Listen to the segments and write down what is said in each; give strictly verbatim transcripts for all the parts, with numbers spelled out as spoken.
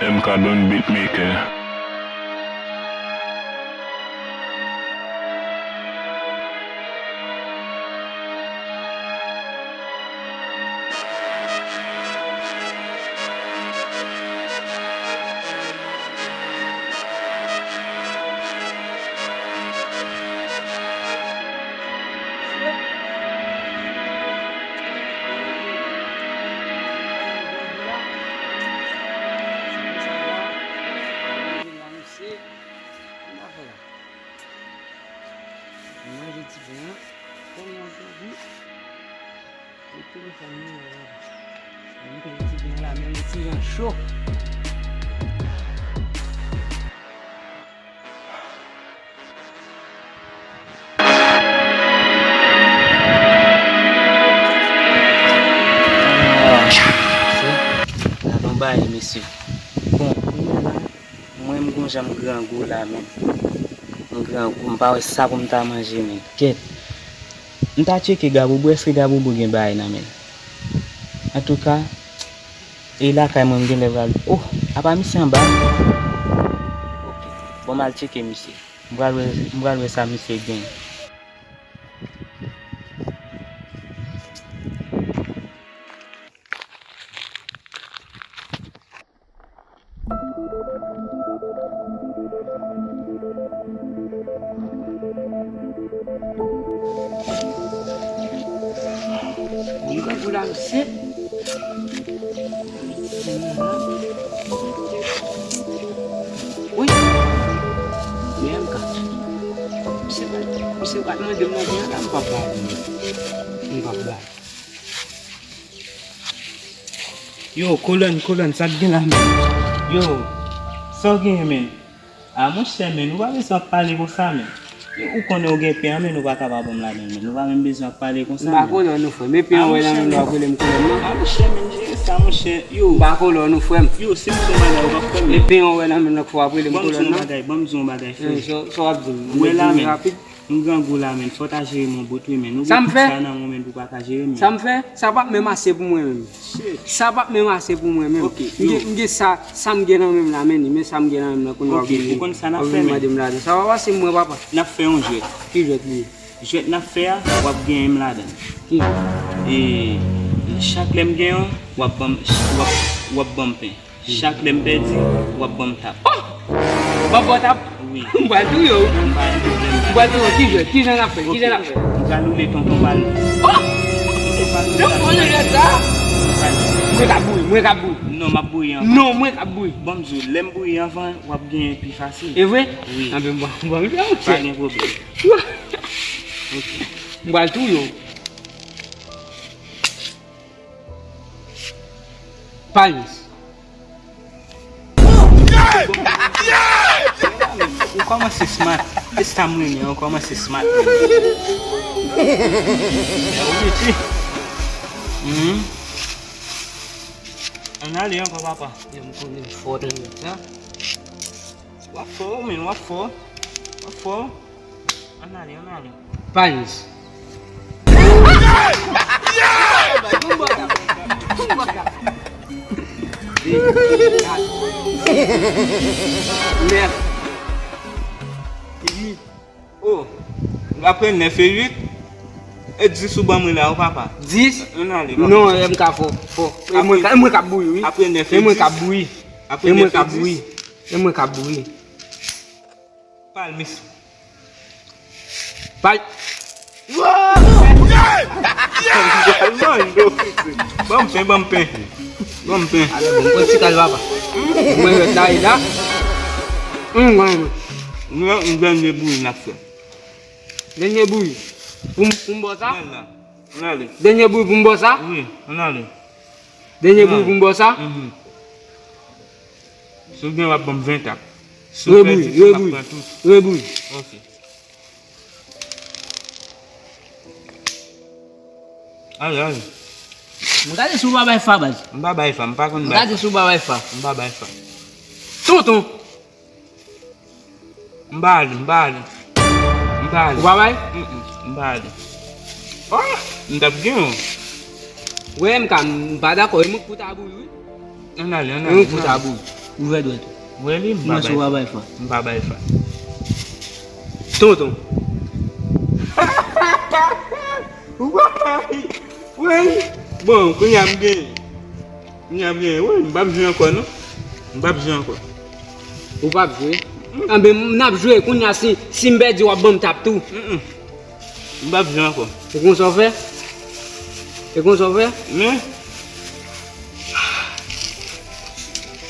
M K Don Beatmaker. Manje ti pen an. Kòman w te di? Mete telefòn nan la. Mwen mete ti pen la, men ti jan cho. Ah, se, gade yon bagay, mesye. Bon, kounye a la, mwen, m gon jan m grangou la, men. M grangou, m pa wè sa pou m ta manje, men. Kèt. M ta tcheke Gaboubou, èske Gaboubou gen bagay nan men l? Antouka, e lakay mwen, m genlè pral, oh, apa misye anba? Ok, bon, m al tcheke misye. M pral wè, m pral wè sa misye gen. Mwen gade pou la, se. Wi. Men M K. Misye pa, misye pa t mande m nan byen la, m p ap ba li. M p ap ba li. Yo, kolòn, kolòn, sa k gen la menm? Yo, sa w genyen, menm? A, monchè, menm, ou pa bezwen ap pale konsa, menm. Yo, ou konnen ou gen pen an, menm, ou pa ka pa ban m ladan l, menm. Ou pa menm bezwen ap pale konsa, menm. M pa kolòn non, frè m. E pen an wè nan men l, w ap rele m kolòn, non? A, monchè, menm, jere sa, monchè. Yo. M pa kolòn non, frè m. Yo, si m di yon bagay, ou p ap kwè m. E pen an wè nan men l, w ap rele m kolòn, non? Ban m di yon bagay, ban m di yon bagay, frè. Yo, sa, sa w ap di m? Ou wè la, menm. Rapid. M grangou la, menm. Fò w ta jere m yon bout, wi, menm. Ou gen tout sa nan men w, menm, pou w pa ka jere m, menm. Sa m fè? Sa p ap menm ase pou mwen, menm. Shit. Sa p ap menm ase pou mwen, menm. Ok, m gen, yo. M gen sa, sa m gen nan men m la, menm, men sa m gen nan men m la, kounye a w ap vin, w ap vin mande m ladan. Ok, ou konn sa n ap fè, menm? Sa p ap ase pou mwen, papa. N ap fè yon jwèt. Ki jwèt li ye? Jwèt n ap fè a, w ap genyen m ladan l. Ki jwèt? E, chak lè m genyen w, w ap ban m, w ap, w ap ban m pen. Chak lè m pèdi, w ap ban m tap. Oh! W ap ban w tap? Wi. M pral touye w. M pa gen pwoblèm, m pa gen pwoblèm. M pral touye w. Ki jwèt? Ki jan n ap fè? Ki jan n ap fè? Ok. M pral woule tonton bal. Tonton bal. Mwen k ap bouri, mwen k ap bouri. Non, m ap bouri anvan. Non, mwen k ap bouri. Ban m di w, lè m bouri anvan, w ap genyen pi fasil. E vre? Wi. Anben, m pral, m pral fè, monchè. Pa gen pwoblèm. Ok. M pral touye w. Payis. Ou kòmanse smart. E sa m renmen an, ou kòmanse smart. Ou mete. Mhm. Ann ale ankò, papa. Yo, m konnen m fò tande sa. W ap fò, men, w ap fò. W ap fò. Ann ale, ann ale. Payis. Mèt. Oh, apre nèf e uit, e dis ou ban mwen la, o papa. Dis? Ann ale, papa. Non, M K fò, fò. E mwen ka, e mwen k ap bouyi, wi. Apre nèf e dis. E mwen k ap bouyi. Apre nèf e dis. E mwen k ap bouyi. E mwen k ap bouyi. Pal, mis. Pal. Ban m pen, ban m pen. Ban m pen. Ale, bon, pran ti kal, papa. Mwen ret la, e la. Hum, mwen. Nou, nou dènye bouyi n ap fè. Dènye bouyi. Pou m, pou m bò sa? Mwen la. Ann ale. Dènye bouyi pou m bò sa? Wi, ann ale. Dènye bouyi pou m bò sa? Mhm. Si w gen, w ap ban m ven tap. Si w pèdi tout, m ap pran tout. Rebouyi, rebouyi. Ok. Ale, ale. M gade si w pa bay fa, baz. M pa bay fa, m pa konn bay fa. M gade si w pa bay fa. M pa bay fa. Tonton. M pa ale, m pa ale. M pa ale. Ou pa bay? Mm, mm, m pa ale. Ah! M t ap gen w. Wè, M K, m pa dakò. E mwen k pou ta bouyi, wi. Ann ale, ann ale. E mwen k pou ta bouyi. Ouvè dwèt ou. Wè li, m pa Kòmanse w bay pa fa. Bay fa. M pa bay fa. Tonton. Woy! Woy! Bon, kounye a m genyen. Kounye a m genyen. Woy, m p ap jwe ankò non. M p ap jwe ankò. Ou p ap jwe? Anben, n ap jwe kounye a si, si m pèdi w ap ban m tap tou. Mm-mm. M p ap jwe ankò. E konsa w fè? E konsa w fè? Men,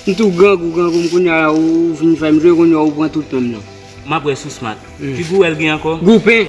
M tou grangou, grangou m kounye a la, ou vin fè m jwe kounye a, ou pran tout tan m nan. m ap wè si w smart. Ki gou w wè l gen ankò? Gou pen.